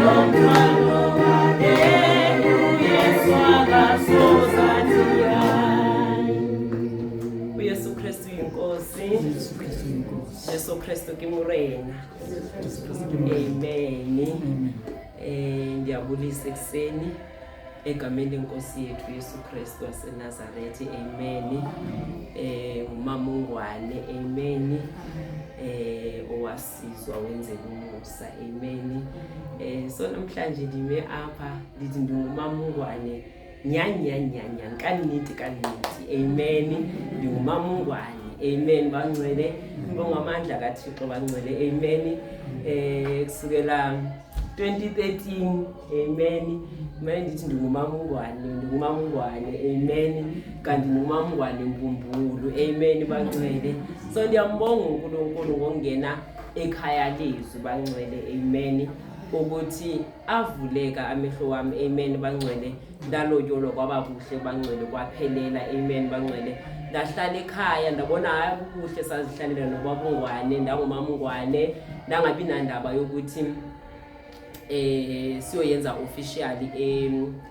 Lo mthwalo uYesu akasozathi hayi. UYesu Kristu inkosi. Jesu Kristu inkosi. Jesu Kristu ke Morena. Jesu Kristu ke Morena. Amen. Amen. Ndiyabulisa ekuseni egameni lenkosi yethu Yesu Kristu waseNazaretha. Amen. Ngumama uNgwane. Amen. Owasizwa wenzela umusa. Amen. So namhlanje ndime apha ndithi ndingumama uNgwane. Nyani nyani nyani nyani kaniti kaniti. Amen. Ndingumama uNgwane. Amen bangcwele. Ngibonga amandla kaThixo bangcwele. Amen. Kusukela 2013. Amen. Manje ndithi ndingumama uNgwane, ndingumama uNgwane. Amen. Kanti ndingumama uNgwane mbumbulu. Amen bangcwele. So ndiyambonga uNkulunkulu ngokungena ekhaya lezwi bangcwele. Amen. Ukuthi avuleka amehlo wami. Amen bangcwele. Ndalotyolwa kwaba kuhle bangcwele, kwaphelela. Amen bangcwele. Ndahlala ekhaya ndabona hayi kukuhle, sazihlalela nobaba uNgwane, ndangumama uNgwane, ndangabi nandaba yokuthi siyoyenza officially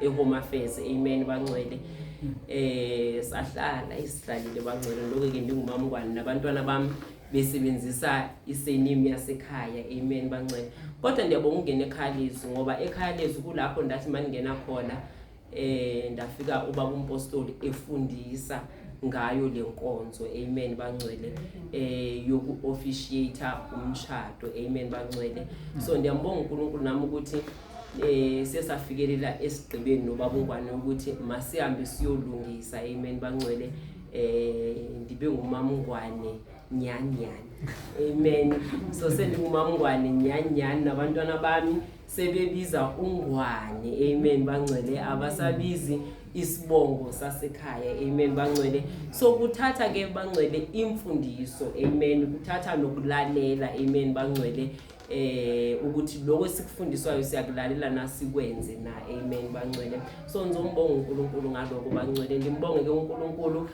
e-Home Affairs. Amen bangcwele. Sahlala isihlalile bangcwele, lokho ke ndingumama uNgwane nabantwana bami besebenzisa i-surname yasekhaya. Amen bangcwele. Kodwa ndiyabonga ukungena ekhaya lezwi, ngoba ekhaya lezwi kulapho ndathi maningena khona ndafika ubaba umpostoli efundisa ngayo le nkonzo. Amen bangcwele. Yoku officiate umshado. Amen bangcwele. So ndiyambonga uNkulunkulu nami ukuthi sesafikelela esigqibeni nobaba uNgwane ukuthi masihambe siyolungisa. Amen bangcwele. Ndibe ngumama uNgwane nyani nyani. Amen. So sendingumama uNgwane nyani nyani, nabantwana bami sebebiza uNgwane. Amen bangcwele. Abasabizi isibongo sasekhaya. Amen bangcwele. So kuthatha ke bangcwele imfundiso. Amen. Kuthatha nokulalela. Amen bangcwele. Ukuthi lokho esikufundiswayo siyakulalela nasikwenze na. Amen bangcwele. So ngizombonga uNkulunkulu ngaloko bangcwele. Ndimbonge ke uNkulunkulu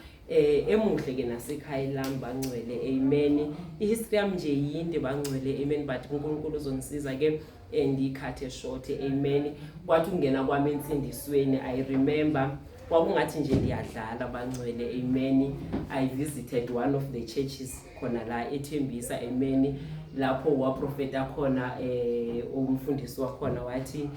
emuhle ke nasekhaya lami bangcwele. Amen. I-history yami nje yinde bangcwele. Amen. But uNkulunkulu uzongisiza ke ndiyikhathe short. Amen. Kwathi ungena kwami ensindisweni, I remember kwakungathi nje ndiyadlala bangcwele. Amen. I visited one of the churches khona la eThembisa. Amen. Lapho waprofeta khona umfundisi wakhona wathi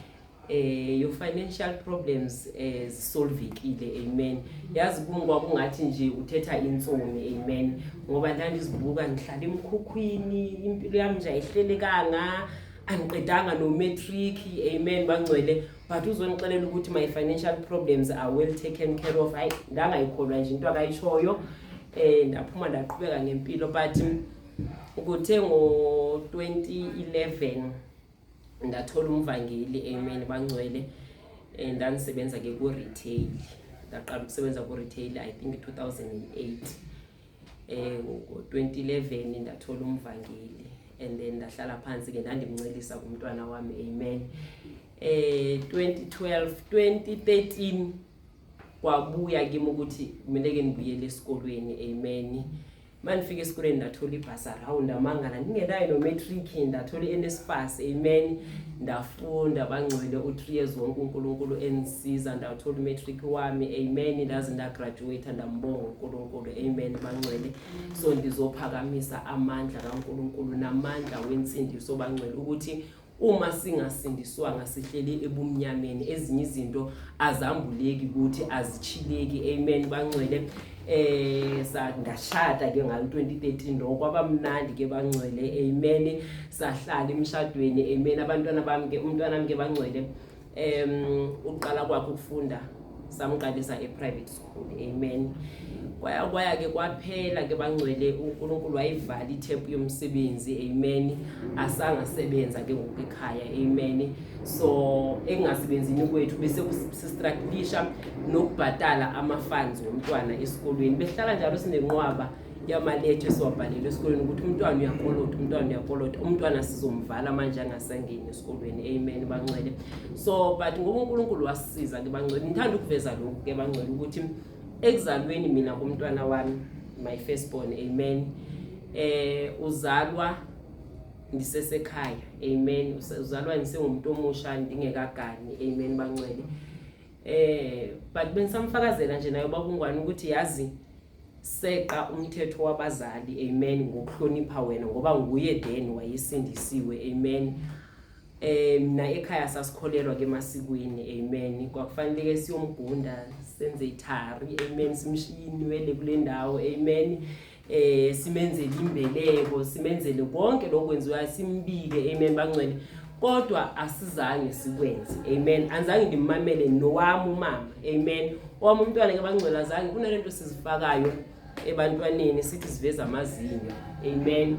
your financial problems zisolvekile. Amen. Yazi kwakungathi nje uthetha intsomi. Amen. Ngoba ndandizibuka ngihlala emkhukhwini, impilo yami nje ayihlelekanga, angiqedanga no matric. Amen bangcwele. But uzongixelela ukuthi my financial problems are well taken care of. Hayi, ndangayikholwa nje into akayishoyo. Ndaphuma ndaqhubeka ngempilo, but kuthe ngo 2011 ndathola umvangeli. Amen bangcwele. Ndandisebenza ke ku retail, ndaqala ukusebenza ku retail I think 2008. Ngo 2011 ndathola umvangeli and then ndahlala phansi ke, ndandimncelisa kumntwana wami. Amen. 2012 2013 kwabuya kimi ukuthi kumele ke ngibuyele esikolweni. Amen. Manifika esikolweni ndathola ibhasari. Hawu, ndamangala, ndingenayo no-matric, ndathola i-NSFAS. Amen. Ndafunda bangcwele u-3 years wonke, uNkulunkulu engisiza, ndathola u-matric wami. Amen. Ndaze ndagraduate, ndambonga uNkulunkulu. Amen bangcwele. So ndizophakamisa amandla kaNkulunkulu namandla wensindiso bangcwele, ukuthi uma singasindiswanga sihleli ebumnyameni, ezinye izinto azambuleki ukuthi azichileki. Amen bangcwele. Ndashada ke ngayo 2013, lokho kwaba mnandi ke bangcwele. Amen. Sahlala emshadweni. Amen. Abantwana bami ke, umntwana wami ke bangcwele, uqala kwakhe ukufunda samqalisa e-private school. Amen. Kwaya kwaya ke kwaphela ke bangcwele, uNkulunkulu wayivala ithephu yomsebenzi. Amen. Asangasebenza ke ngoku ekhaya. Amen. So ekungasebenzini kwethu bese sistrugglisha nokubhatala ama-funds womntwana esikolweni. Behlala njalo sinenqwaba yamaletha esiwabhalele esikolweni ukuthi umntwana uyakolota, umntwana uyakolota, umntwana sizomvala manje angasangeni esikolweni. Amen bangcwele. So but ngoba uNkulunkulu wasisiza ke bangcwele, ngithanda ukuveza lokhu ke bangcwele ukuthi ekuzalweni mina kumntwana wami, my firstborn, amen, uzalwa Ndisesekhaya, amen. Uzalwa ngisengumuntu omusha, ndingekagani, amen bangcwele. But bengisamfakazela nje naye ubaba uNgwane ukuthi yazi seqa umthetho wabazali, amen, ngokuhlonipha wena ngoba nguye then wayesindisiwe, amen. Mina ekhaya sasikholelwa ke emasikweni, amen. Kwakufanele ke siyomgunda, senze ithari, amen, simshiye inwele kule ndawo, amen. Simenzele imbeleko, simenzele konke lokwenziwayo, simbike, amen bangcwele. Kodwa asizange sikwenze, amen. Anzange ndimamele nowami umama, amen. Owami umntwana ke bangcwele azange kunalento sizifakayo ebantwaneni sithi siveza amazinyo, amen.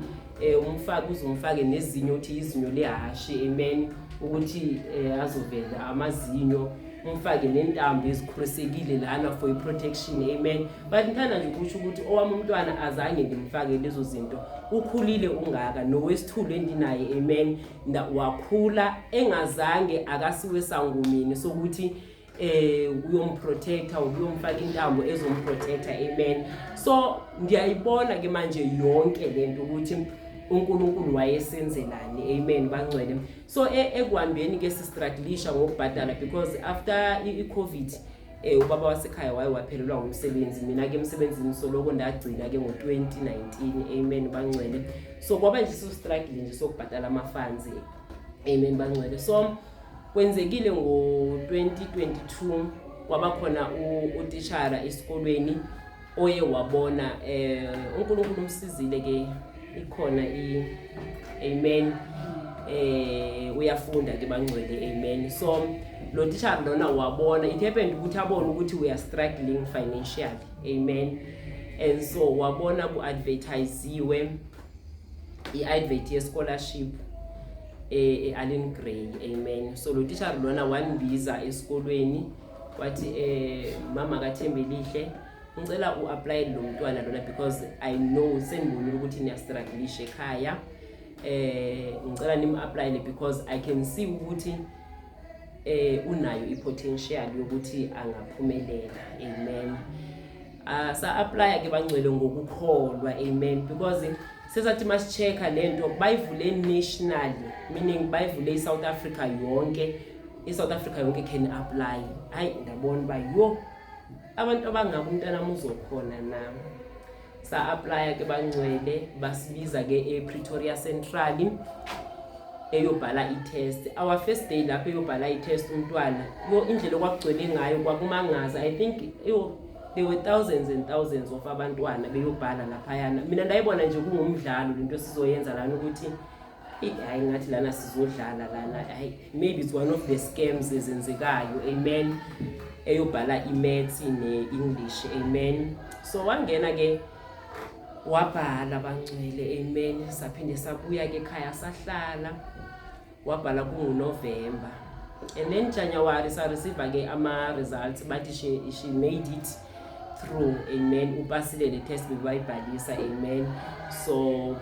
Umfake uzumfake nezinyo uthi izinyo lehashi, amen, ukuthi azovela amazinyo, umfake nentambo ezikhulisekile lana for i-protection, amen. But ngithanda nje ukusho ukuthi owami umntwana azange ngimfake lezo zinto, ukhulile ungaka nowesithulo endinaye, amen. Wakhula engazange akasiwe sangumini sokuthi uyomprotecta, uyomfaka intambo ezomprotecta, amen. So ngiyayibona ke manje yonke lento ukuthi uNkulunkulu wayesenzelani, amen bangcwele. So ekuhambeni ke sistrugglisha ngokubhadala because after i-COVID ubaba wasekhaya waye waphelelwa ngumsebenzi, mina ke emsebenzini soloko ndagcina ke ngo-2019, amen bangcwele. So kwaba nje so struggle nje sokubhadala ama-funds, amen bangcwele. So kwenzekile ngo-2022 kwaba khona utishara esikolweni oye wabona uNkulunkulu umsizile ke, ikhona i amen, uyafunda ke bangcwele, amen. So lo tishara lona wabona, it happened ukuthi abone ukuthi we are struggling financially, amen, and so wabona ku-advertisiwe i-advert ye-scholarship e-Allen Gray, amen. So lo tishara lona wandibiza esikolweni wathi, "Mama kaThembelihle, ngicela u-apply lo mntwana lona because I know senibonile ukuthi niyastrugglisha ekhaya. Ngicela nim-applyele because I can see ukuthi unayo i-potential yokuthi angaphumelela," amen. Sa apply ke bangcwele ngokukholwa, amen, because sesathi masichecka lento bayivule nationally, meaning bayivule iSouth Africa yonke, iSouth Africa yonke can apply. Hayi, ndabona uba yo abantu abangaka umntana uzokhona na. Sa apply ke bangcwele, basibiza ke ePretoria Central eyobhala i-test. Our first day lapho eyobhala i-test umntwana, yo, indlela okwakugcwele ngayo kwakumangaza. I think yo there were thousands and thousands of abantwana beyobhala laphayana. Mina ndayibona nje kungumdlalo lento esizoyenza lana ukuthi hayi, ngathi lana sizodlala lana, hayi, maybe it's one of the scams ezenzekayo, amen. Eyobhala i-maths ne-English, amen. So wangena ke wabhala bangcwele, amen. Saphinde sabuya ke ekhaya, sahlala, wabhala kunguNovember, and then January sa-receive ke ama-results, bathi she made it through, amen, upasile le test bebayibhalisa, amen. So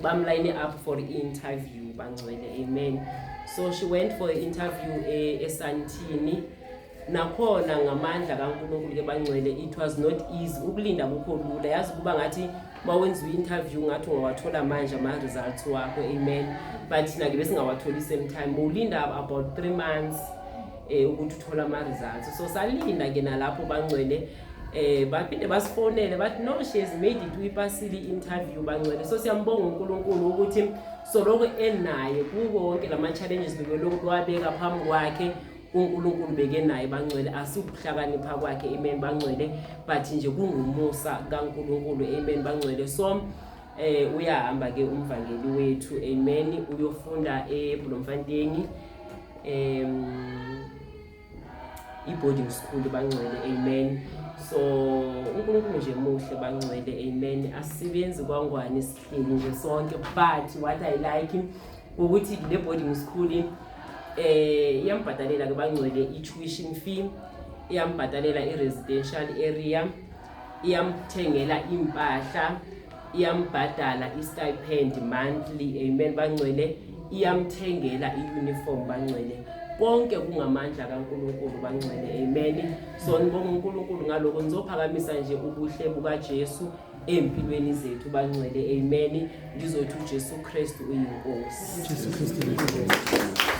bamline up for interview bangcwele, amen. So she went for interview eSandton nakhona ngamandla kaNkulunkulu ke bangcwele. It was not easy, ukulinda kukho lula, yazi kuba ngathi mawenziwa i-interview ngathi ungawathola manje ama-results wakho, amen, but thina ke besingawatholi same time, ulinda about 3 months ukuthi uthole ama-results. So salinda ke nalapho bangcwele, baphinde basifonele bathi, "No, she has made it, uyipasile i-interview," bangcwele. So siyambonga uNkulunkulu ukuthi soloko enaye kuko wonke lama challenges bekelokhu bewabeka phambi kwakhe, uNkulunkulu beke naye bangcwele. Asikuhlakanipha kwakhe, amen bangcwele, but nje kungumusa kaNkulunkulu, amen bangcwele. So uyahamba ke umvangeli wethu, amen, uyofunda eBloemfontein i-boarding school bangcwele, amen. So uNkulunkulu nje muhle bangcwele, amen. Asisebenzi kwangwane, sihleli nje sonke, but what I like ukuthi le boarding school iyambhadalela ke bangcwele i-tuition fee, iyambhadalela i-residential area, iyamthengela impahla, iyambhadala i-stipend monthly, amen bangcwele, iyamthengela i-uniform bangcwele. Konke kungamandla kaNkulunkulu bangcwele, amen. So ngibonga uNkulunkulu ngaloko. Ngizophakamisa nje ubuhle bukaJesu empilweni zethu bangcwele, amen. Ngizothi uJesu Kristu uyinkosi. Jesu Kristu uyinkosi.